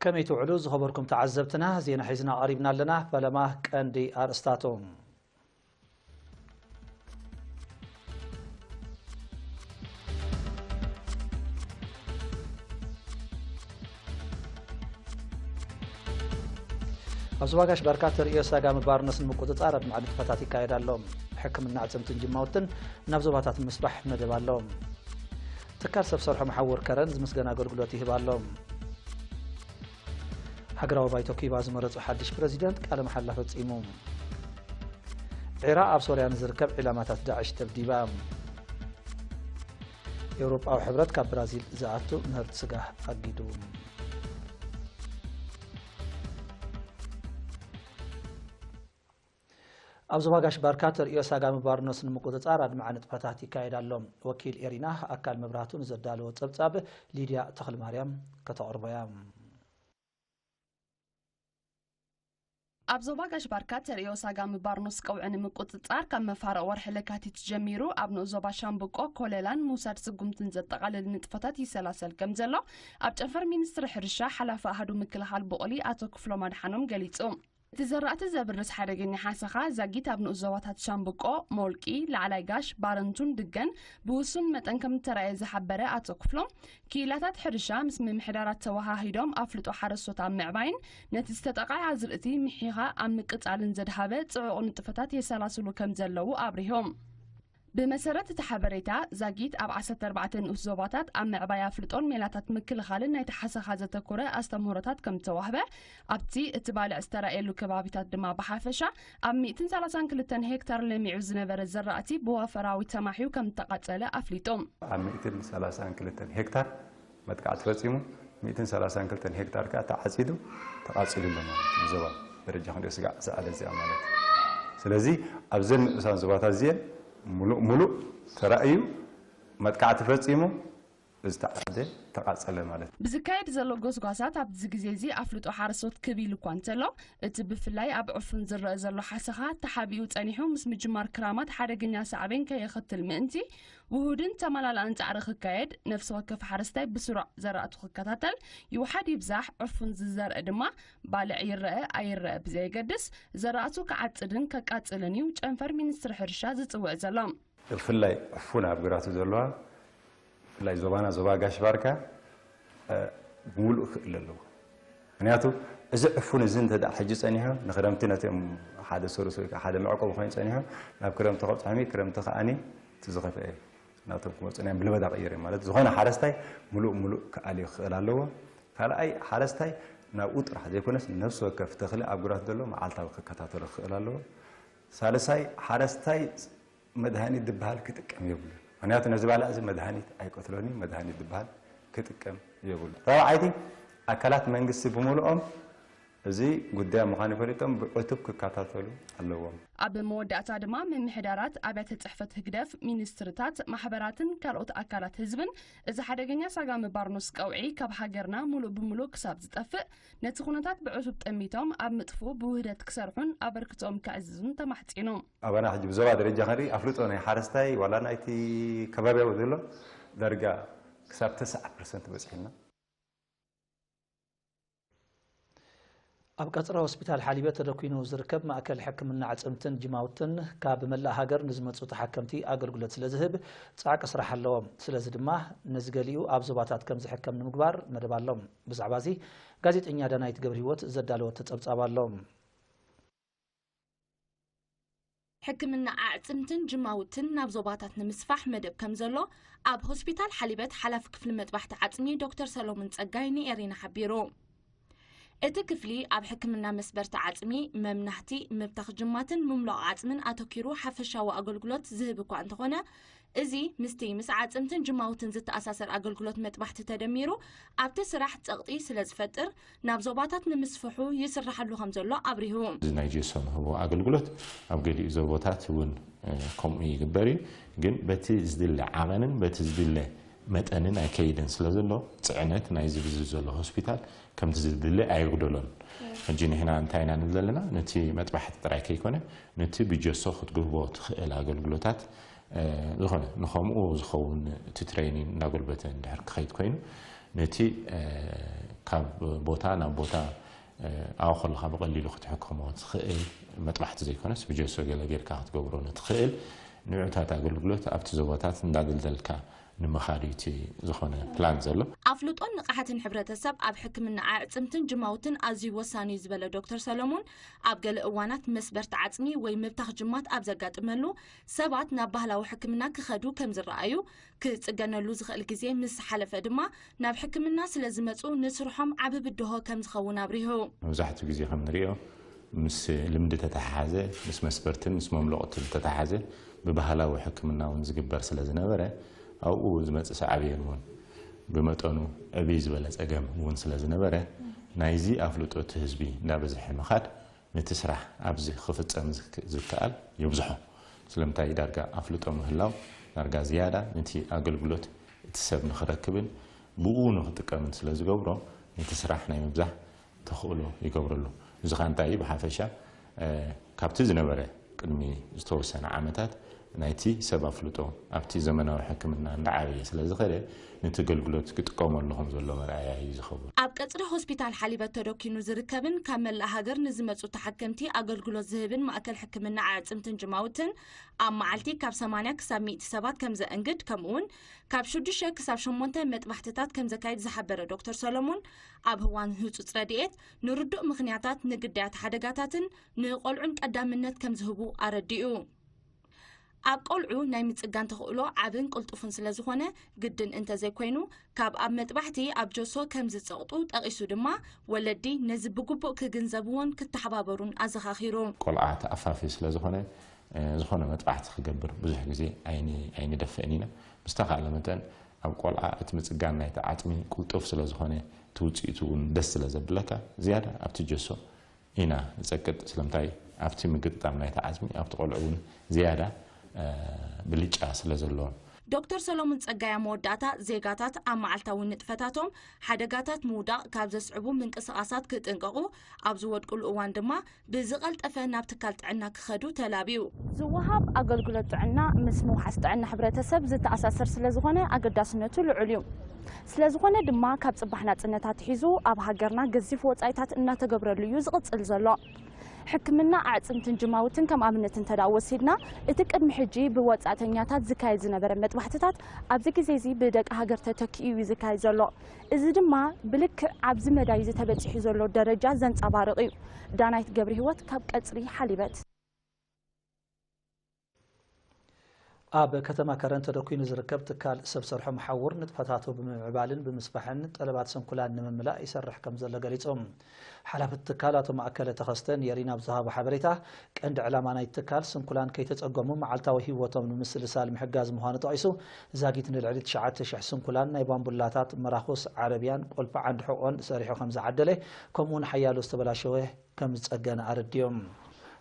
ከመይ ትውዕሉ ዝኸበርኩም ተዓዘብትና፣ ዜና ሒዝና ቀሪብና ኣለና። ፈለማ ቀንዲ ኣርእስታቶም። ኣብ ዞባ ጋሽ ባርካ ተርእዮ ሳጋ ምባርነስ ንምቁጽጻር ኣድማዒ ንጥፈታት ይካየድ ኣሎ። ሕክምና ኣዕጽምትን ጅማውትን ናብ ዞባታት ምስፋሕ መደብ ኣሎ። ትካል ሰብ ሰርሖ መሓውር ከረን ዝምስገን ኣገልግሎት ይህብ ኣሎ። ሃገራዊ ባይቶ ኪባ ዝመረጹ ሓድሽ ፕረዚደንት ቃለ መሓላ ፈጺሙ። ዒራቕ ኣብ ሶርያ ንዝርከብ ዒላማታት ዳዕሽ ደብዲባ። ኤውሮጳዊ ሕብረት ካብ ብራዚል ዝኣቱ ምህርቲ ስጋ ኣጊዱ። ኣብ ዞባ ጋሽ ባርካ ተርእዮ ሳጋ ምባርኖስ ንምቁጽጻር ኣድማዒ ንጥፈታት ይካየድ ኣሎ። ወኪል ኤሪና ኣካል መብራህቱ ንዘዳለዎ ጸብጻብ ሊድያ ተኽልማርያም ከተቕርቦ እያ። ኣብ ዞባ ጋሽ ባርካ ተርእዮ ሳጋ ምባርኖስ ቀውዒ ንምቁጽጻር ካብ መፋርቕ ወርሒ ለካቲት ጀሚሩ ኣብ ንኡስ ዞባ ሻምብቆ፣ ኮለላን ምውሳድ ስጉምትን ዘጠቓልል ንጥፈታት ይሰላሰል ከም ዘሎ ኣብ ጨንፈር ሚኒስትሪ ሕርሻ ሓላፊ ኣሃዱ ምክልኻል ቡቕሊ ኣቶ ክፍሎም ኣድሓኖም ገሊጹ። እቲ ዘራእቲ ዘብርስ ሓደገኛ ሓሰኻ ዛጊት ኣብ ንኡስ ዞባታት ሻምብቆ፣ ሞልቂ፣ ላዕላይ ጋሽ፣ ባረንቱን ድገን ብውሱን መጠን ከም እተራእየ ዝሓበረ ኣቶ ክፍሎም፣ ክኢላታት ሕርሻ ምስ ምምሕዳራት ተወሃሂዶም ኣፍልጦ ሓረስቶት ኣብ ምዕባይን ነቲ ዝተጠቕዐ ኣዝርእቲ ምሒኻ ኣብ ምቅጻልን ዘድሃበ ጽዑቕ ንጥፈታት የሰላስሉ ከም ዘለዉ ኣብሪሆም። ብመሰረት እቲ ሓበሬታ፣ ዛጊት ኣብ ዓሰርተ ኣርባዕተ ንኡስ ዞባታት ኣብ ምዕባይ ኣፍልጦን ሜላታት ምክልኻልን ናይቲ ሓሰኻ ዘተኮረ ኣስተምህሮታት ከም ዝተዋህበ፣ ኣብቲ እቲ ባልዕ ዝተራእየሉ ከባቢታት ድማ ብሓፈሻ ኣብ ሚእትን ሰላሳን ክልተን ሄክታር ለሚዑ ዝነበረ ዘራእቲ ብዋፈራዊ ተማሕዩ ከም ዝተቓጸለ ኣፍሊጡ። ኣብ ሚእትን ሰላሳን ክልተን ሄክታር መጥቃዕቲ ፈጺሙ፣ ሚእትን ሰላሳን ክልተን ሄክታር ከኣ ተዓጺዱ፣ ተቓጺሉ ኣሎ ማለት እዩ። ብዞባ ደረጃ ክንሪኦ ስጋዕ ዝኣለ እዚኣ ማለት እዩ። ስለዚ ኣብዘን ንኡሳን ዞባታት እዚአን ሙሉእ ሙሉእ ተራእዩ መጥቃዕቲ ፈጺሙ ዝተዓደ ተቓጸለ ማለት እዩ። ብዝካየድ ዘሎ ጎስጓሳት ኣብዚ ግዜ እዚ ኣፍልጦ ሓረስቶት ክብ ኢሉ እኳ እንተሎ፣ እቲ ብፍላይ ኣብ ዕፉን ዝረአ ዘሎ ሓሰኻ ተሓቢኡ ጸኒሑ ምስ ምጅማር ክራማት ሓደገኛ ሳዕቤን ከየኸትል ምእንቲ ውሁድን ተመላላእን ጻዕሪ ክካየድ፣ ነፍሲ ወከፍ ሓረስታይ ብስሩዕ ዘራእቱ ክከታተል፣ ይውሓድ ይብዛሕ ዕፉን ዝዘርእ ድማ ባልዕ ይረአ ኣይረአ ብዘየገድስ ዘራእቱ ክዓጽድን ከቃጽልን እዩ ጨንፈር ሚኒስትሪ ሕርሻ ዝጽውዕ ዘሎ። ብፍላይ ዕፉን ኣብ ግራቱ ዘለዋ፣ ብፍላይ ዞባና ዞባ ጋሽ ባርካ፣ እ፣ ብምሉእ ክእለ ኣለዎ። ምክንያቱ እዚ ዕፉን እዚ እንተ ደኣ ሕጂ ጸኒሑ ንክረምቲ ነቶም ሓደ ሰሩስ ወይ ከዓ ሓደ መዕቆቢ ኮይኑ ጸኒሑ ናብ ክረምቲ ከብጽሖም እዩ። ክረምቲ ከኣኒ እቲ ዝኸፍአ ናቶም ክመጹ ናይ ብልበዳ ቀይር እዩ ማለት ዝኾነ ሓረስታይ ምሉእ ምሉእ ክኣልዮ ክኽእል ኣለዎ። ካልኣይ ሓረስታይ ናብኡ ጥራሕ ዘይኮነስ ነፍሲ ወከፍ ተኽሊ ኣብ ግራት ዘሎ መዓልታዊ ክከታተሎ ክኽእል ኣለዎ። ሳልሳይ ሓረስታይ መድሃኒት ዝበሃል ክጥቀም የብሉን። ምክንያቱ ነዚ ባልዕ እዚ መድሃኒት ኣይቀትሎን እዩ፣ መድሃኒት ዝበሃል ክጥቀም የብሉን። ራብዓይቲ ኣካላት መንግስቲ ብምሉኦም እዚ ጉዳይ ምዃኑ ፈሊጦም ብዕቱብ ክከታተሉ ኣለዎም። ኣብ መወዳእታ ድማ ምምሕዳራት፣ ኣብያተ ጽሕፈት ህግደፍ፣ ሚኒስትርታት፣ ማሕበራትን ካልኦት ኣካላት ህዝብን እዚ ሓደገኛ ሳጋ ምባርኖስ ቀውዒ ካብ ሃገርና ሙሉእ ብምሉእ ክሳብ ዝጠፍእ ነቲ ኩነታት ብዕቱብ ጠሚቶም ኣብ ምጥፍኡ ብውህደት ክሰርሑን ኣበርክትኦም ከዕዝዙን ተማሕጺኑ። ኣባና ሕጂ ብዞባ ደረጃ ክንርኢ ኣፍልጦ ናይ ሓረስታይ ዋላ ናይቲ ከባቢያዊ ዘሎ ዳርጋ ክሳብ ተስዓ ፐርሰንት በጺሑና። ኣብ ቀጽሪ ሆስፒታል ሓሊበት ተደኲኑ ዝርከብ ማእከል ሕክምና ኣዕጽምትን ጅማውትን ካብ መላእ ሃገር ንዝመጹ ተሓከምቲ ኣገልግሎት ስለ ዝህብ ጻዕቂ ስራሕ ኣለዎ። ስለዚ ድማ ነዚ ገሊኡ ኣብ ዞባታት ከም ዝሕከም ንምግባር መደብ ኣሎ። ብዛዕባ እዚ ጋዜጠኛ ዳናይት ገብረሂወት ዘዳለወቶ ጸብጻብ ኣሎ። ሕክምና ኣዕጽምትን ጅማውትን ናብ ዞባታት ንምስፋሕ መደብ ከም ዘሎ ኣብ ሆስፒታል ሓሊበት ሓላፊ ክፍሊ መጥባሕቲ ዓጽሚ ዶክተር ሰሎሞን ጸጋይ ንኤሪና ሓቢሩ። እቲ ክፍሊ ኣብ ሕክምና መስበርቲ ዓጽሚ፣ መምናህቲ፣ ምብታኽ ጅማትን ምምላቕ ዓጽምን ኣተኪሩ ሓፈሻዊ ኣገልግሎት ዝህብ እኳ እንተኾነ፣ እዚ ምስቲ ምስ ዓጽምትን ጅማውትን ዝተኣሳሰር ኣገልግሎት መጥባሕቲ ተደሚሩ ኣብቲ ስራሕ ጸቕጢ ስለ ዝፈጥር ናብ ዞባታት ንምስፍሑ ይስራሓሉ ከም ዘሎ ኣብሪሁ። እዚ ናይ ጀሶ ንህቦ ኣገልግሎት ኣብ ገሊኡ ዞቦታት እውን፣ እ፣ ከምኡ ይግበር እዩ። ግን በቲ ዝድለ ዓቐንን በቲ ዝድለ መጠንን ኣይከይድን ስለ ዘሎ፣ ጽዕነት ናይዚ ብዚ ዘሎ ሆስፒታል ከምቲ ዝድለ ኣየጉደሎን። ሕጂ ንሕና እንታይ ኢና ንብል ዘለና? ነቲ መጥባሕቲ ጥራይ ከይኮነ፣ ነቲ ብጀሶ ክትግህቦ ትኽእል ኣገልግሎታት፣ እ፣ ዝኾነ ንኸምኡ ዝኸውን እቲ ትሬኒን እናጎልበተ እንድሕር ክኸይድ ኮይኑ፣ ነቲ ካብ ቦታ ናብ ቦታ ኣብኡ ከለኻ ብቐሊሉ ክትሕክሞ ትኽእል መጥባሕቲ ዘይኮነስ፣ ብጀሶ ገለ ጌርካ ክትገብሮ ንትኽእል ንዑታት ኣገልግሎት ኣብቲ ዞባታት እንዳደልደልካ ንምኻድ እዩ እቲ ዝኾነ ፕላን ዘሎ። ኣፍልጦን ንቕሓትን ሕብረተሰብ ኣብ ሕክምና ኣዕፅምትን ጅማውትን ኣዝዩ ወሳኒ እዩ ዝበለ ዶክተር ሰሎሞን፣ ኣብ ገለ እዋናት መስበርቲ ዓፅሚ ወይ ምብታኽ ጅማት ኣብ ዘጋጥመሉ ሰባት ናብ ባህላዊ ሕክምና ክኸዱ ከም ዝረኣዩ፣ ክፅገነሉ ዝኽእል ግዜ ምስ ሓለፈ ድማ ናብ ሕክምና ስለ ዝመፁ ንስርሖም ዓቢ ብድሆ ከም ዝኸውን ኣብሪሁ። መብዛሕትኡ ግዜ ከም ንሪኦ ምስ ልምዲ ተተሓሓዘ፣ ምስ መስበርትን ምስ መምለቕትን ተተሓዘ ብባህላዊ ሕክምና እውን ዝግበር ስለ ዝነበረ ኣብኡ ዝመፅእ ሰዓብየን እውን ብመጠኑ ዕብይ ዝበለ ፀገም እውን ስለ ዝነበረ ናይዚ ኣፍልጦ እቲ ህዝቢ እንዳበዝሐ ምኻድ ነቲ ስራሕ ኣብዚ ክፍፀም ዝክ- ዝከኣል የብዝሖ። ስለምንታይ ዳርጋ ኣፍልጦ ምህላው ዳርጋ ዝያዳ ነቲ ኣገልግሎት እቲ ሰብ ንኽረክብን ብኡ ንኽጥቀምን ስለ ዝገብሮ ነቲ ስራሕ ናይ ምብዛሕ ተኽእሎ ይገብረሉ። እዚ ኸኣ እንታይ እዩ? ብሓፈሻ ካብቲ ዝነበረ ቅድሚ ዝተወሰነ ዓመታት ናይቲ ሰብ ኣፍልጦ ኣብቲ ዘመናዊ ሕክምና እንዳዓበየ ስለ ዝኸደ ነቲ ኣገልግሎት ክጥቀመሉ ከም ዘሎ መርኣያ እዩ ዝኸውን። ኣብ ቀጽሪ ሆስፒታል ሓሊበት ተደኪኑ ዝርከብን ካብ መላእ ሃገር ንዝመጹ ተሓከምቲ ኣገልግሎት ዝህብን ማእከል ሕክምና ኣዕጽምትን ጅማውትን ኣብ መዓልቲ ካብ ሰማንያ ክሳብ ሚእቲ ሰባት ከም ዘእንግድ፣ ከምኡውን ካብ ሽዱሽተ ክሳብ ሸሞንተ መጥባሕትታት ከም ዘካይድ ዝሓበረ ዶክተር ሰሎሞን፣ ኣብ ህዋን ህጹጽ ረድኤት ንርዱእ ምኽንያታት ንግዳያት ሓደጋታትን ንቆልዑን ቀዳምነት ከም ዝህቡ ኣረዲኡ። ኣብ ቆልዑ ናይ ምጽጋን ተኽእሎ ዓብን ቅልጡፍን ስለ ዝኾነ፣ ግድን እንተዘይኮይኑ ካብ ኣብ መጥባሕቲ ኣብ ጆሶ ከም ዝጸቕጡ ጠቒሱ ድማ፣ ወለዲ ነዚ ብግቡእ ክግንዘብዎን ክተሓባበሩን ኣዘኻኺሩ። ቆልዓ ተኣፋፊ ስለ ዝኾነ ዝኾነ መጥባሕቲ ክገብር ብዙሕ ግዜ ኣይንደፍእን ኢና። ብዝተኻእለ መጠን ኣብ ቆልዓ እቲ ምጽጋን ናይቲ ዓጽሚ ቅልጡፍ ስለ ዝኾነ፣ እቲ ውጽኢቱ እውን ደስ ስለ ዘብለካ ዝያዳ ኣብቲ ጀሶ ኢና ንጸቅጥ። ስለምንታይ ኣብቲ ምግጥጣም ናይቲ ዓጽሚ ኣብቲ ቆልዑ እውን ዝያዳ ብልጫ ስለ ዘለዎ። ዶክተር ሰሎሙን ጸጋይ ኣብ መወዳእታ ዜጋታት ኣብ መዓልታዊ ንጥፈታቶም ሓደጋታት ምውዳቕ ካብ ዘስዕቡ ምንቅስቓሳት ክጥንቀቑ፣ ኣብ ዝወድቅሉ እዋን ድማ ብዝቐልጠፈ ናብ ትካል ጥዕና ክኸዱ ተላብዩ። ዝወሃብ ኣገልግሎት ጥዕና ምስ ምውሓስ ጥዕና ሕብረተሰብ ዝተኣሳሰር ስለ ዝኾነ ኣገዳስነቱ ልዑል እዩ። ስለ ዝኾነ ድማ ካብ ጽባሕ ናጽነት ኣትሒዙ ኣብ ሃገርና ገዚፍ ወጻኢታት እናተገብረሉ እዩ ዝቕጽል ዘሎ። ሕክምና ኣዕጽምትን ጅማውትን ከም ኣብነት እንተ ደኣ ወሲድና፣ እቲ ቅድሚ ሕጂ ብወጻእተኛታት ዝካየድ ዝነበረ መጥባሕትታት ኣብዚ ግዜ እዚ ብደቂ ሃገር ተተኪኡ እዩ ዝካየድ ዘሎ። እዚ ድማ ብልክዕ ኣብዚ መዳይ እዚ ተበጺሑ ዘሎ ደረጃ ዘንጸባርቕ እዩ። ዳናይት ገብረህይወት ካብ ቀጽሪ ሓሊበት። ኣብ ከተማ ከረን ተደኲኑ ዝርከብ ትካል ሰብ ሰርሖ መሓውር ንጥፈታቱ ብምምዕባልን ብምስፋሕን ጠለባት ስንኩላን ንምምላእ ይሰርሕ ከም ዘሎ ገሊጹ። ሓላፊ እቲ ትካል ኣቶ ማእከለ ተኸስተ ንየሪና ኣብ ዝሃቦ ሓበሬታ፣ ቀንዲ ዕላማ ናይቲ ትካል ስንኩላን ከይተጸገሙ መዓልታዊ ህይወቶም ንምስልሳል ምሕጋዝ ምዃኑ ጠቒሱ፣ ዛጊት ንልዕሊ ትሽዓተ ሽሕ ስንኩላን ናይ ባምቡላታት፣ መራኹስ፣ ዓረብያን ቁልፊ ዓንዲ ሕቖን ሰሪሑ ከም ዝዓደለ፣ ከምኡውን ሓያሎ ዝተበላሸወ ከም ዝጸገነ ኣረዲኦም።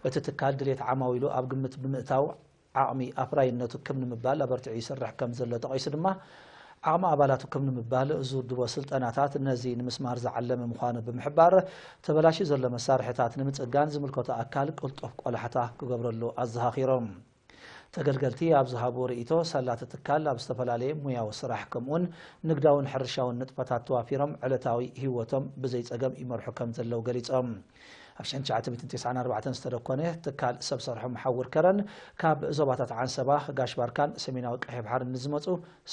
እቲ ትካል ድሌት ዓማዊሉ ኣብ ግምት ብምእታው ዓቕሚ ኣፍራይነቱ ክብ ንምባል ኣበርቲዑ ይሰርሕ ከም ዘሎ ጠቒሱ ድማ፣ ዓቕሚ ኣባላቱ ክብ ንምባል ዝውድቦ ስልጠናታት ነዚ ንምስማር ዝዓለመ ምዃኑ ብምሕባር፣ ተበላሽዩ ዘሎ መሳርሕታት ንምጽጋን ዝምልከቶ ኣካል ቅልጡፍ ቆላሕታ ክገብረሉ ኣዘኻኺሮም። ተገልገልቲ ኣብ ዝሃብዎ ርእይቶ፣ ሳላ እቲ ትካል ኣብ ዝተፈላለየ ሙያዊ ስራሕ ከምኡውን ንግዳውን ሕርሻውን ንጥፈታት ተዋፊሮም ዕለታዊ ህይወቶም ብዘይ ጸገም ይመርሑ ከም ዘለዉ ገሊጾም። ኣብ ሽሕን ትሽዓተ ሚእትን ተስዓን ኣርባዕተን ዝተደኮነ ትካል ሰብ ሰርሖ መሓውር ከረን፣ ካብ ዞባታት ዓንሰባ፣ ጋሽ ባርካን ሰሜናዊ ቀይሕ ባሕርን ንዝመጹ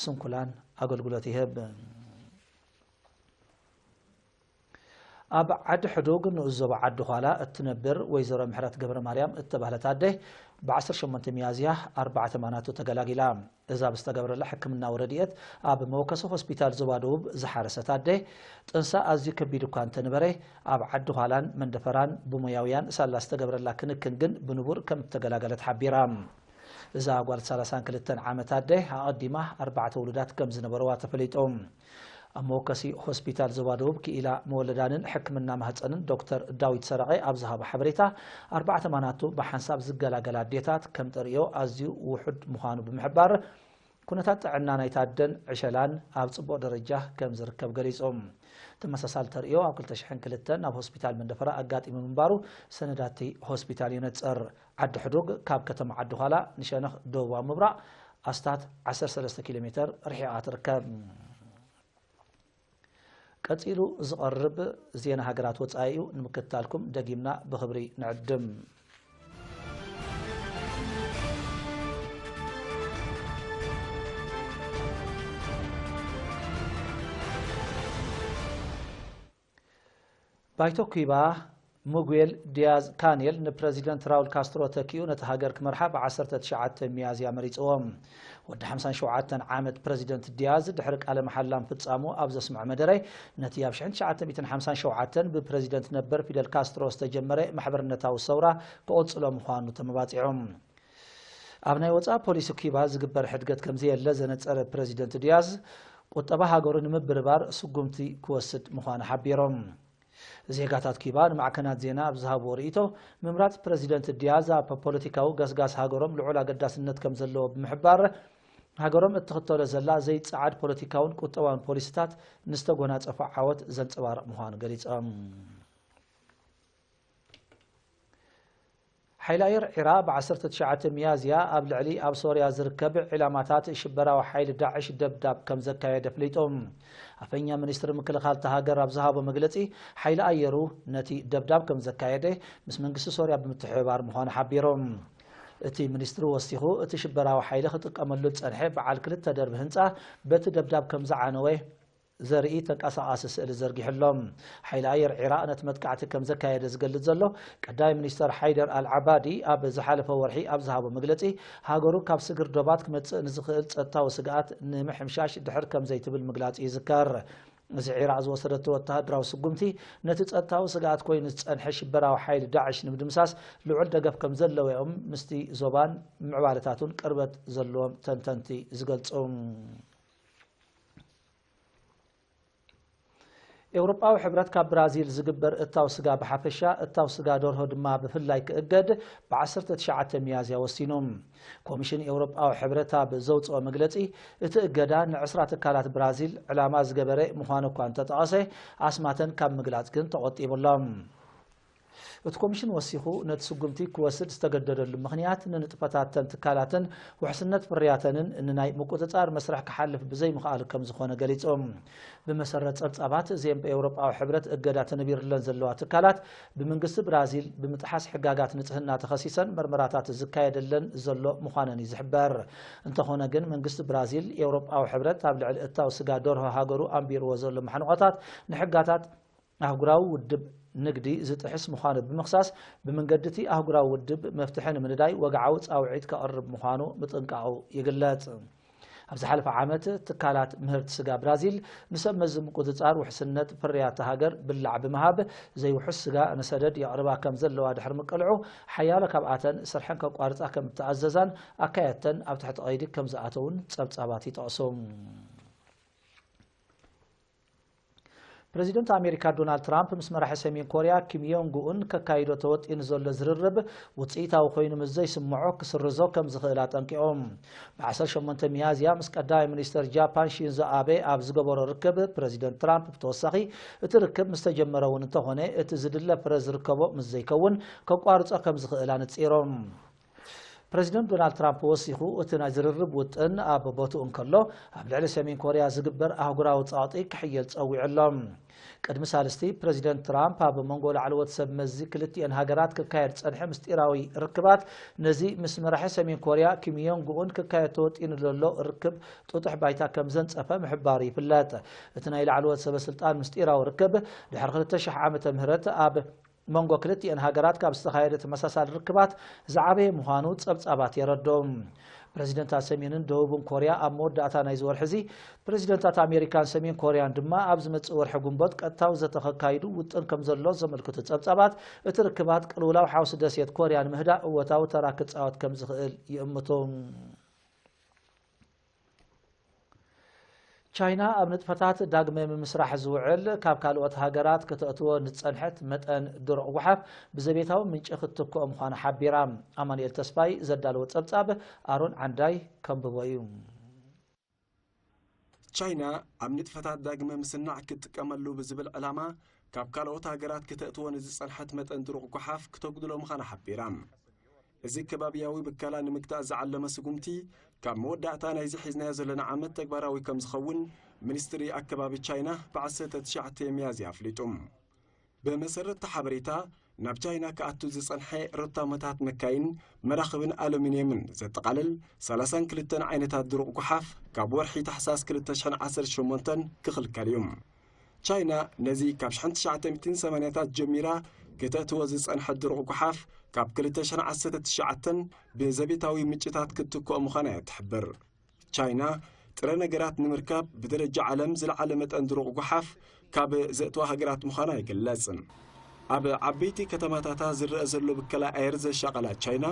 ስንኩላን ኣገልግሎት ይህብ። ኣብ ዓዲ ሕዱግ ንኡስ ዞባ ዓዲ ዃላ እትነብር ወይዘሮ ምሕረት ገብረ ማርያም እተባህለት ኣደ፣ ብ ዓሰርተ ሸሞንተ ሚያዝያ ኣርባዕተ ማናቱ ተገላጊላ። እዛ ብዝተገብረላ ሕክምናዊ ረድኤት ኣብ መወከሲ ሆስፒታል ዞባ ደቡብ ዝሓረሰት ኣደ፣ ጥንሳ ኣዝዩ ከቢድ እኳ እንተነበረ፣ ኣብ ዓዲ ዃላን መንደፈራን ብሞያውያን ሳላ ዝተገብረላ ክንክን ግን ብንቡር ከም እተገላገለት ሓቢራ። እዛ ጓል ሰላሳን ክልተን ዓመት ኣደ፣ ኣቐዲማ ኣርባዕተ ውሉዳት ከም ዝነበርዋ ተፈሊጡ። ኣብ መወከሲ ሆስፒታል ዞባ ደቡብ ክኢላ መወለዳንን ሕክምና ማህጸንን ዶክተር ዳዊት ሰረቐ ኣብ ዝሃቦ ሓበሬታ፣ ኣርባዕተ ማናቱ ብሓንሳብ ዝገላገላ ኣዴታት ከም ተርእዮ ኣዝዩ ውሑድ ምዃኑ ብምሕባር፣ ኩነታት ጥዕና ናይታ ኣደን ዕሸላን ኣብ ጽቡቕ ደረጃ ከም ዝርከብ ገሊጹ። ተመሳሳሊ ተርእዮ ኣብ ክልተ ሽሕን ክልተን ኣብ ሆስፒታል መንደፈራ ኣጋጢሙ ምንባሩ ሰነዳት እቲ ሆስፒታል የነጽር። ዓዲ ሕዱግ ካብ ከተማ ዓዲ ዃላ ንሸነኽ ደቡባዊ ምብራቕ ኣስታት ዓሰርተ ሰለስተ ኪሎ ሜተር ርሒቓ ትርከብ። ቀጺሉ ዝቐርብ ዜና ሃገራት ወጻኢ እዩ። ንምክትታልኩም ደጊምና ብኽብሪ ንዕድም። ባይቶ ኲባ፣ ሚጉኤል ዲያዝ ካኔል ንፕረዚደንት ራውል ካስትሮ ተኪኡ ነቲ ሃገር ክመርሓ ብ ዓሰርተ ትሽዓተ ሚያዝያ መሪጽዎ። ወዲ ሓምሳን ሸውዓተን ዓመት ፕረዚደንት ዲያዝ ድሕሪ ቃለ መሓላ ምፍጻሙ ኣብ ዘስምዖ መደረ፣ ነቲ ኣብ ሽሕን ትሽዓተ ሚእትን ሓምሳን ሸውዓተን ብፕረዚደንት ነበር ፊደል ካስትሮ ዝተጀመረ ማሕበርነታዊ ሰውራ ክቕጽሎ ምዃኑ ተመባጺዑ። ኣብ ናይ ወጻኢ ፖሊሲ ኲባ ዝግበር ሕድገት ከምዘየለ ዘነጸረ ፕረዚደንት ዲያዝ፣ ቁጠባ ሃገሩ ንምብርባር ስጉምቲ ክወስድ ምዃኑ ሓቢሮም። ዜጋታት ኲባ ንማዕከናት ዜና ኣብ ዝሃብዎ ርእይቶ፣ ምምራጽ ፕረዚደንት ዲያዝ ኣብ ፖለቲካዊ ገስጋስ ሃገሮም ልዑል ኣገዳስነት ከም ዘለዎ ብምሕባር፣ ሃገሮም እትኽተሎ ዘላ ዘይጸዓድ ፖለቲካውን ቁጠባውን ፖሊሲታት ንዝተጎናጸፎ ዓወት ዘንጸባርቕ ምዃኑ ገሊጾም። ሓይሊ ኣየር ዒራቕ ብ ዓሰርተ ትሽዓተ ሚያዝያ ኣብ ልዕሊ ኣብ ሶርያ ዝርከብ ዒላማታት ሽበራዊ ሓይሊ ዳዕሽ ደብዳብ ከም ዘካየደ ኣፍሊጡ። ኣፈኛ ሚኒስትሪ ምክልኻል እታ ሃገር ኣብ ዝሃቦ መግለጺ፣ ሓይሊ ኣየሩ ነቲ ደብዳብ ከም ዘካየደ ምስ መንግስቲ ሶርያ ብምትሕብባር ምዃኑ ሓቢሩ። እቲ ሚኒስትሪ ወሲኹ፣ እቲ ሽበራዊ ሓይሊ ክጥቀመሉ ዝጸንሐ በዓል ክልተ ደርቢ ህንጻ በቲ ደብዳብ ከም ዝዓነወ ዘርኢ ተንቀሳቓሲ ስእሊ ዘርጊሑ ኣሎ። ሓይሊ ኣየር ዒራቕ ነቲ መጥቃዕቲ ከም ዘካየደ ዝገልጽ ዘሎ ቀዳማይ ሚኒስተር ሓይደር ኣልዓባዲ ኣብ ዝሓለፈ ወርሒ ኣብ ዝሃቦ መግለጺ፣ ሃገሩ ካብ ስግር ዶባት ክመጽእ ንዝኽእል ጸጥታዊ ስግኣት ንምሕምሻሽ ድሕር ከም ዘይትብል ምግላጹ ይዝከር። እዚ ዒራቕ ዝወሰደቶ ወተሃደራዊ ስጉምቲ፣ ነቲ ጸጥታዊ ስግኣት ኮይኑ ዝጸንሐ ሽበራዊ ሓይሊ ዳዕሽ ንምድምሳስ ልዑል ደገፍ ከም ዘለዎ እዮም ምስቲ ዞባን ምዕባለታቱን ቅርበት ዘለዎም ተንተንቲ ዝገልጹ። ኤውሮጳዊ ሕብረት ካብ ብራዚል ዝግበር እታው ስጋ ብሓፈሻ፣ እታው ስጋ ደርሆ ድማ ብፍላይ ክእገድ ብ ዓሰርተ ትሽዓተ ሚያዝያ ወሲኑ። ኮሚሽን ኤውሮጳዊ ሕብረት ኣብ ዘውጽኦ መግለጺ፣ እቲ እገዳ ንዕስራ ትካላት ብራዚል ዕላማ ዝገበረ ምዃኑ እኳ እንተጠቐሰ፣ ኣስማተን ካብ ምግላጽ ግን ተቖጢቡ ኣሎ። እቲ ኮሚሽን ወሲኹ፣ ነቲ ስጉምቲ ክወስድ ዝተገደደሉ ምኽንያት፣ ንንጥፈታተን ትካላትን ውሕስነት ፍርያተንን ንናይ ምቁጽጻር መስርሕ ክሓልፍ ብዘይምኽኣሉ ከም ዝኾነ ገሊጹ። ብመሰረት ጸብጻባት፣ እዚኤን ብኤውሮጳዊ ሕብረት እገዳ ተነቢርለን ዘለዋ ትካላት፣ ብመንግስቲ ብራዚል ብምጥሓስ ሕጋጋት ንጽህና ተኸሲሰን መርመራታት ዝካየደለን ዘሎ ምዃነን እዩ ዝሕበር። እንተኾነ ግን፣ መንግስቲ ብራዚል፣ ኤውሮጳዊ ሕብረት ኣብ ልዕሊ እታው ስጋ ደርሆ ሃገሩ ኣንቢርዎ ዘሎ ማሕንቖታት ንሕጋታት ኣህጉራዊ ውድብ ንግዲ ዝጥሕስ ምዃኑ ብምኽሳስ፣ ብመንገዲ እቲ ኣህጉራዊ ውድብ መፍትሒ ንምንዳይ ወግዓዊ ጻውዒት ከቕርብ ምዃኑ ምጥንቃቑ ይግለጽ። ኣብ ዝሓለፈ ዓመት፣ ትካላት ምህርቲ ስጋ ብራዚል፣ ንሰብ መዚ ምቁጽጻር ውሕስነት ፍርያት ሃገር ብላዕ ብምሃብ፣ ዘይውሑስ ስጋ ንሰደድ የቕርባ ከም ዘለዋ ድሕሪ ምቅልዑ፣ ሓያሎ ካብኣተን ስርሐን ከቋርጻ ከም እተኣዘዛን ኣካየድተን ኣብ ትሕቲ ቀይዲ ከም ዝኣተውን ጸብጻባት ይጠቕሱ። ፕረዚደንት ኣሜሪካ ዶናልድ ትራምፕ ምስ መራሒ ሰሜን ኮርያ ኪም ዮንግ ኡን ከካይዶ ተወጢኑ ዘሎ ዝርርብ ውጽኢታዊ ኮይኑ ምስ ዘይስምዖ ክስርዞ ከም ዝኽእል ኣጠንቂቖም። ብ ዓሰርተ ሸሞንተ ሚያዝያ ምስ ቀዳማይ ሚኒስተር ጃፓን ሺንዞ ኣቤ ኣብ ዝገበሮ ርክብ፣ ፕረዚደንት ትራምፕ ብተወሳኺ፣ እቲ ርክብ ምስ ተጀመረ እውን እንተኾነ፣ እቲ ዝድለ ፍረ ዝርከቦ ምስ ዘይከውን ከቋርጾ ከም ዝኽእል ኣነጺሮም። ፕረዚደንት ዶናልድ ትራምፕ ወሲኹ፣ እቲ ናይ ዝርርብ ውጥን ኣብ ቦትኡ እንከሎ፣ ኣብ ልዕሊ ሰሜን ኮርያ ዝግበር ኣህጉራዊ ጸቕጢ ክሕየል ጸዊዑ ኣሎ። ቅድሚ ሳልስቲ፣ ፕረዚደንት ትራምፕ ኣብ መንጎ ላዕለዎት ሰብ መዚ ክልቲኤን ሃገራት ክካየድ ዝጸንሐ ምስጢራዊ ርክባት፣ ነዚ ምስ መራሒ ሰሜን ኮርያ ኪም ዮንግ ኡን ክካየድ ተወጢኑ ዘሎ ርክብ ጥጡሕ ባይታ ከም ዘንጸፈ ምሕባሩ ይፍለጥ። እቲ ናይ ላዕለዎት ሰበ ስልጣን ምስጢራዊ ርክብ፣ ድሕሪ ክልተ ሽሕ ዓመተ ምህረት ኣብ መንጎ ክልቲኤን ሃገራት ካብ ዝተኻየደ ተመሳሳሊ ርክባት ዝዓበየ ምዃኑ ጸብጻባት የረድኡ። ፕረዚደንታት ሰሜንን ደቡብን ኮርያ ኣብ መወዳእታ ናይዚ ወርሒ እዚ፣ ፕረዚደንታት ኣሜሪካን ሰሜን ኮርያን ድማ ኣብ ዝመጽእ ወርሒ ግንቦት ቀጥታዊ ዘተ ከካይዱ ውጥን ከም ዘሎ ዘመልክቱ ጸብጻባት፣ እቲ ርክባት ቅልውላው ሓውሲ ደሴት ኮርያ ንምህዳእ እወታዊ ተራ ክጻወት ከም ዝኽእል ይእምቱ። ቻይና ኣብ ንጥፈታት ዳግመ ምምስራሕ ዝውዕል ካብ ካልኦት ሃገራት ከተእትዎ ንዝጸንሐት መጠን ድሩቕ ጓሓፍ ብዘቤታዊ ምንጪ ክትትክኦ ምዃና ሓቢራ። ኣማኑኤል ተስፋይ ዘዳለዎ ጸብጻብ ኣሮን ዓንዳይ ከንብቦ እዩ። ቻይና ኣብ ንጥፈታት ዳግመ ምስናዕ ክትጥቀመሉ ብዝብል ዕላማ ካብ ካልኦት ሃገራት ከተእትዎ ንዝጸንሐት መጠን ድሩቕ ጓሓፍ ክተጉድሎ ምዃና ሓቢራ። እዚ ከባብያዊ ብከላ ንምግታእ ዝዓለመ ስጉምቲ፣ ካብ መወዳእታ ናይዚ ሒዝናዮ ዘለና ዓመት ተግባራዊ ከም ዝኸውን ሚኒስትሪ ኣከባቢ ቻይና ብ ዓሰርተ ትሽዓተ ሚያዝያ ኣፍሊጡ። ብመሰረት እቲ ሓበሬታ፣ ናብ ቻይና ክኣቱ ዝጸንሐ ሮታሞታት መካይን፣ መራኽብን ኣሉሚንየምን ዘጠቓልል ሰላሳን ክልተን ዓይነታት ድሩቕ ጓሓፍ፣ ካብ ወርሒ ታሕሳስ ክልተ ሽሕን ዓሰርተ ሸሞንተን ክኽልከል እዩ። ቻይና ነዚ ካብ ሽሕን ትሽዓተ ሚእትን ሰማንያታት ጀሚራ ክተእትዎ ዝጸንሐት ድሩቕ ጓሓፍ፣ ካብ ክልተ ሽሕን ዓሰርተ ትሽዓተን ብዘቤታዊ ምንጭታት ክትትክኦ ምዃና እያ ትሕብር። ቻይና ጥረ ነገራት ንምርካብ ብደረጃ ዓለም ዝለዓለ መጠን ድሩቕ ጓሓፍ ካብ ዘእትዋ ሃገራት ምዃና ይግለጽ። ኣብ ዓበይቲ ከተማታታ ዝረአ ዘሎ ብከላ ኣየር ዘሻቐላ ቻይና፣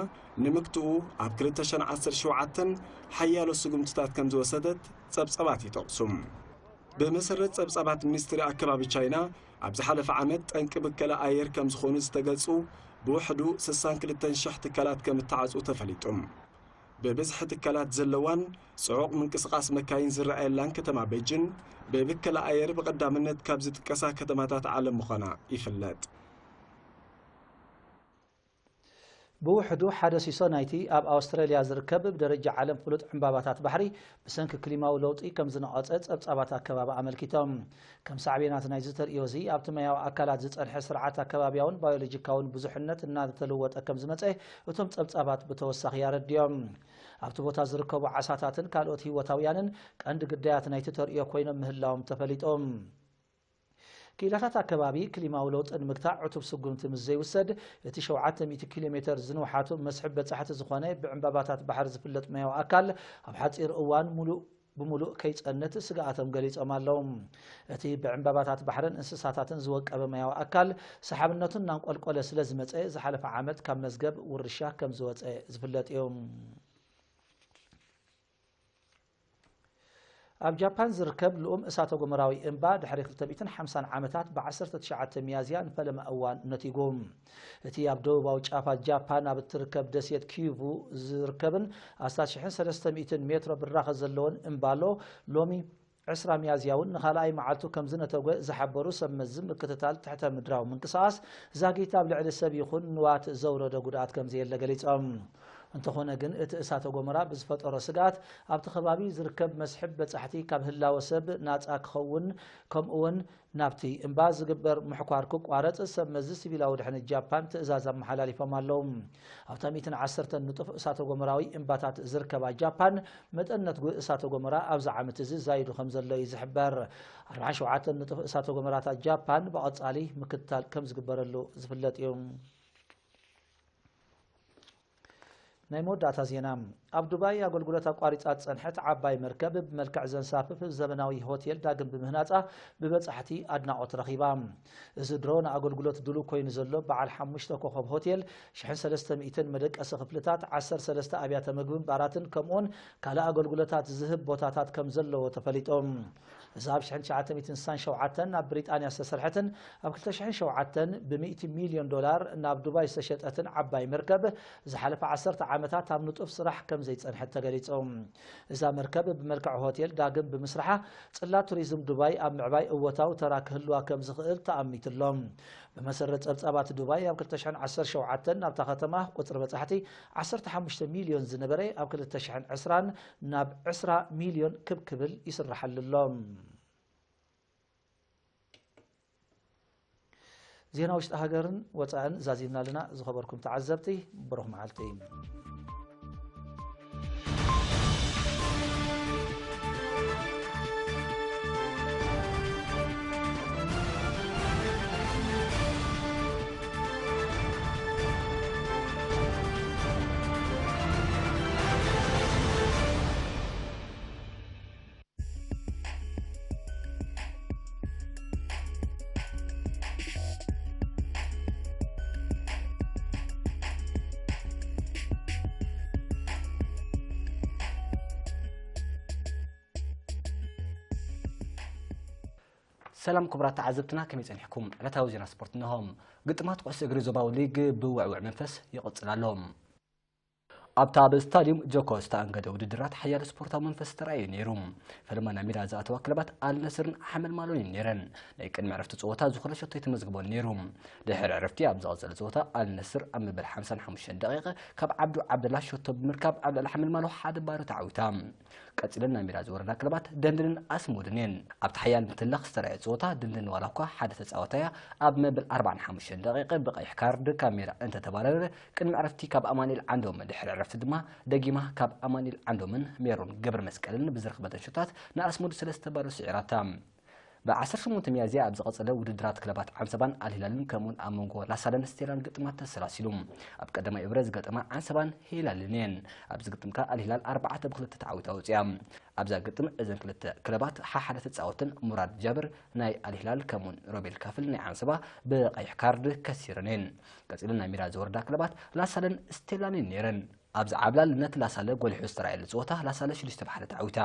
ንምግትኡ ኣብ ክልተ ሽሕን ዓሰርተ ሸውዓተን ሓያሎ ስጉምትታት ከም ዝወሰደት ጸብጻባት ይጠቕሱ። ብመሰረት ጸብጻባት ሚኒስትሪ ኣከባቢ ቻይና፣ ኣብ ዝሓለፈ ዓመት ጠንቂ ብከላ ኣየር ከም ዝኾኑ ዝተገልጹ ብውሕዱ ስሳን ክልተን ሽሕ ትካላት ከም እተዓጹ ተፈሊጡ። ብብዝሒ ትካላት ዘለዋን ጽዑቕ ምንቅስቓስ መካይን ዝረኣየላን ከተማ ቤጂን፣ ብብከላ ኣየር ብቐዳምነት ካብ ዝጥቀሳ ከተማታት ዓለም ምዃና ይፍለጥ። ብውሕዱ ሓደ ሲሶ ናይቲ ኣብ ኣውስትራልያ ዝርከብ ብደረጃ ዓለም ፍሉጥ ዕምባባታት ባሕሪ ብሰንኪ ክሊማዊ ለውጢ ከም ዝነቐጸ ጸብጻባት ኣከባቢ ኣመልኪቶም። ከም ሳዕቤናት ናይዚ ተርእዮ እዚ ኣብቲ ማያዊ ኣካላት ዝጸንሐ ስርዓት ኣከባብያውን ባዮሎጂካውን ብዙሕነት እናተለወጠ ከም ዝመጸ እቶም ጸብጻባት ብተወሳኺ ኣረድዮም። ኣብቲ ቦታ ዝርከቡ ዓሳታትን ካልኦት ህይወታውያንን ቀንዲ ግዳያት ናይቲ ተርእዮ ኮይኖም ምህላዎም ተፈሊጡ። ክኢላታት ኣከባቢ ክሊማዊ ለውጢ ንምግታእ ዕቱብ ስጉምቲ ምስ ዘይውሰድ፣ እቲ ሸውዓተ ሚእቲ ኪሎ ሜተር ዝንውሓቱ መስሕብ በጻሕቲ ዝኾነ ብዕምባባታት ባሕሪ ዝፍለጥ ማያዊ ኣካል ኣብ ሓጺር እዋን ሙሉእ ብምሉእ ከይጸንት ስግኣቶም ገሊጾም ኣለዉ። እቲ ብዕምባባታት ባሕርን እንስሳታትን ዝወቀበ ማያዊ ኣካል ሰሓብነቱ እናንቆልቆለ ስለ ዝመጸ፣ ዝሓለፈ ዓመት ካብ መዝገብ ውርሻ ከም ዝወጸ ዝፍለጥ እዩ። ኣብ ጃፓን ዝርከብ ልኡም እሳተ ጎመራዊ እምባ ድሕሪ ክልተ ሚእትን ሓምሳን ዓመታት ብ ዓሰርተ ትሽዓተ ሚያዝያ ንፈለማ እዋን ነቲጉ። እቲ ኣብ ደቡባዊ ጫፋት ጃፓን ኣብ እትርከብ ደሴት ኪዩቡ ዝርከብን ኣስታት ሽሕን ሰለስተ ሚእትን ሜትሮ ብራኸ ዘለዎን እምባሎ ሎሚ ዕስራ ሚያዝያ እውን ንኻልኣይ መዓልቱ ከም ዝነተጎ ዝሓበሩ ሰብ መዚ ምክትታል ትሕተ ምድራዊ ምንቅስቓስ፣ ዛጊት ኣብ ልዕሊ ሰብ ይኹን ንዋት ዘውረዶ ጉድኣት ከም ዘየለ ገሊጾም። እንተኾነ ግን እቲ እሳተ ጎመራ ብዝፈጠሮ ስግኣት ኣብቲ ከባቢ ዝርከብ መስሕብ በጻሕቲ ካብ ህላወ ሰብ ናጻ ክኸውን፣ ከምኡውን ናብቲ እምባ ዝግበር ምሕኳር ክቋረጽ ሰብ መዚ ሲቪላዊ ድሕነት ጃፓን ትእዛዝ ኣመሓላሊፎም ኣለዉ። ኣብታ ሚእትን ዓሰርተን ንጡፍ እሳተ ጎመራዊ እምባታት ዝርከባ ጃፓን፣ መጠን ነትጉ እሳተ ጎመራ ኣብዚ ዓመት እዚ ዛይዱ ከም ዘሎ እዩ ዝሕበር። ኣርብዓን ሸውዓተን ንጡፍ እሳተ ጎመራታት ጃፓን ብቐጻሊ ምክትታል ከም ዝግበረሉ ዝፍለጥ እዩ። ናይ መወዳእታ ዜና። ኣብ ዱባይ ኣገልግሎት ኣቋሪጻ ዝጸንሐት ዓባይ መርከብ ብመልክዕ ዘንሳፍፍ ዘመናዊ ሆቴል ዳግም ብምህናጻ ብበጻሕቲ ኣድናቖት ረኺባ። እዚ ድሮ ንኣገልግሎት ድሉው ኮይኑ ዘሎ በዓል ሓሙሽተ ኮኸብ ሆቴል፣ ሽሕን ሰለስተ ሚእትን መደቀሲ ክፍልታት፣ ዓሰርተ ሰለስተ ኣብያተ መግብን ባራትን ከምኡውን ካልእ ኣገልግሎታት ዝህብ ቦታታት ከም ዘለዎ ተፈሊጡ። እዛ ኣብ ሽሕን ትሽዓተ ሚእትን ስሳን ሸውዓተን ናብ ብሪጣንያ ዝተሰርሐትን ኣብ ክልተ ሽሕን ሸውዓተን ብሚእቲ ሚልዮን ዶላር ናብ ዱባይ ዝተሸጠትን ዓባይ መርከብ፣ ዝሓለፈ ዓሰርተ ዓመታት ኣብ ንጡፍ ስራሕ ከም ዘይጸንሐት ተገሊጹ። እዛ መርከብ ብመልክዕ ሆቴል ዳግም ብምስራሓ፣ ጽላት ቱሪዝም ዱባይ ኣብ ምዕባይ እወታዊ ተራ ክህልዋ ከም ዝኽእል ተኣሚቱ ኣሎ። ብመሰረት ጸብጻባት ዱባይ፣ ኣብ ክልተ ሽሕን ዓሰርተ ሸውዓተን ናብታ ከተማ ቁጽሪ በጻሕቲ ዓሰርተ ሓሙሽተ ሚልዮን ዝነበረ፣ ኣብ ክልተ ሽሕን ዕስራን ናብ ዕስራ ሚልዮን ክብ ክብል ይስርሓሉ ኣሎ። ዜና ውሽጢ ሃገርን ወጻእን ዛዚምና ኣለና። ዝኸበርኩም ተዓዘብቲ፣ ብሩኽ መዓልቲ። ሰላም ክቡራት ተዓዘብትና፣ ከመይ ጸኒሕኩም? ዕለታዊ ዜና ስፖርት እንሆ። ግጥማት ኩዕሶ እግሪ ዞባዊ ሊግ ብውዕውዕ መንፈስ ይቕጽል ኣሎ። ኣብታ ኣብ ስታዲየም ጆኮ ዝተኣንገደ ውድድራት ሓያል ስፖርታዊ መንፈስ ተራእዩ ነይሩ። ፈለማ ናብ ሜዳ ዝኣተዋ ክለባት ኣልነስርን ሓመልማሎን እየን ነይረን። ናይ ቅድሚ ዕረፍቲ ጸወታ ዝኾነ ሸቶ ኣይተመዝግቦን ነይሩ። ድሕሪ ዕረፍቲ ኣብ ዝቐጸለ ጸወታ ኣልነስር ኣብ መበል ሓምሳን ሓሙሽተን ደቂቕ ካብ ዓብዱ ዓብደላ ሸቶ ብምርካብ ኣብ ልዕሊ ሓመልማሎ ሓደ ባዶ ተዓዊታ። ቀጺለን ናብ ሜዳ ዝወረዳ ክለባት ደንድንን ኣስሙድን እየን። ኣብቲ ሓያል ምትላኽ ዝተራእየ ጸወታ ደንድን ዋላ እኳ ሓደ ተጻዋታያ ኣብ መበል ኣርባዓን ሓሙሽተን ደቂቕ ብቐይሕ ካርድ ካብ ሜዳ እንተተባረረ፣ ቅድሚ ዕረፍቲ ካብ ኣማኑኤል ዓንዶምን ድሕሪ ዕረፍቲ ድማ ደጊማ ካብ ኣማኑኤል ዓንዶምን ሜሮን ገብረ መስቀልን ብዝረኸበተን ሸቶታት ንኣስሙድ ሰለስተ ባዶ ስዒራታ። ብ ዓሰርተ ሸሞንተ ሚያዝያ ኣብ ዝቐጸለ ውድድራት ክለባት ዓንሰባን ኣልሂላልን ከምኡውን ኣብ መንጎ ላሳለን ስቴላን ግጥማት ተሰላሲሉ። ኣብ ቀዳማይ እብረ ዝገጠማ ዓንሰባን ሂላልን እየን። ኣብዚ ግጥም ከኣ ኣልሂላል ኣርባዕተ ብክልተ ተዓዊታ ወጺኣ። ኣብዛ ግጥም እዘን ክልተ ክለባት ሓሓደ ተጻወትን ሙራድ ጃብር ናይ ኣልሂላል ከምኡውን ሮቤል ካፍል ናይ ዓንሰባ ብቐይሕ ካርድ ከሲረን እየን። ቀጺለን ናብ ሜዳ ዝወርዳ ክለባት ላሳለን ስቴላን እየን ነይረን። ኣብዚ ዓብላልነት ላሳለ ጎሊሑ ዝተራእየሉ ጸወታ ላሳለ ሽዱሽተ ብሓደ ተዓዊታ።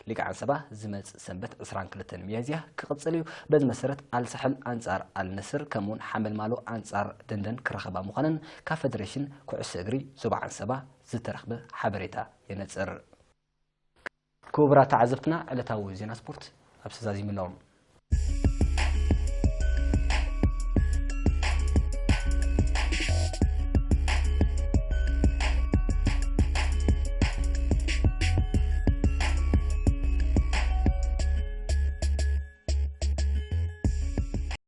ሊግ ዓንሰባ ዝመጽእ ሰንበት ዕስራን ክልተን ሚያዝያ ክቕጽል እዩ። በዚ መሰረት ኣልሳሕል ኣንጻር ኣልነስር ከምኡውን ሓመልማሎ ኣንጻር ደንደን ክራኸባ ምዃነን ካብ ፌደሬሽን ኩዕሶ እግሪ ዞባ ዓንሰባ ዝተረኽበ ሓበሬታ የነጽር። ክቡራት ተዓዘብትና ዕለታዊ ዜና ስፖርት ኣብ ሰዛዚምሎም።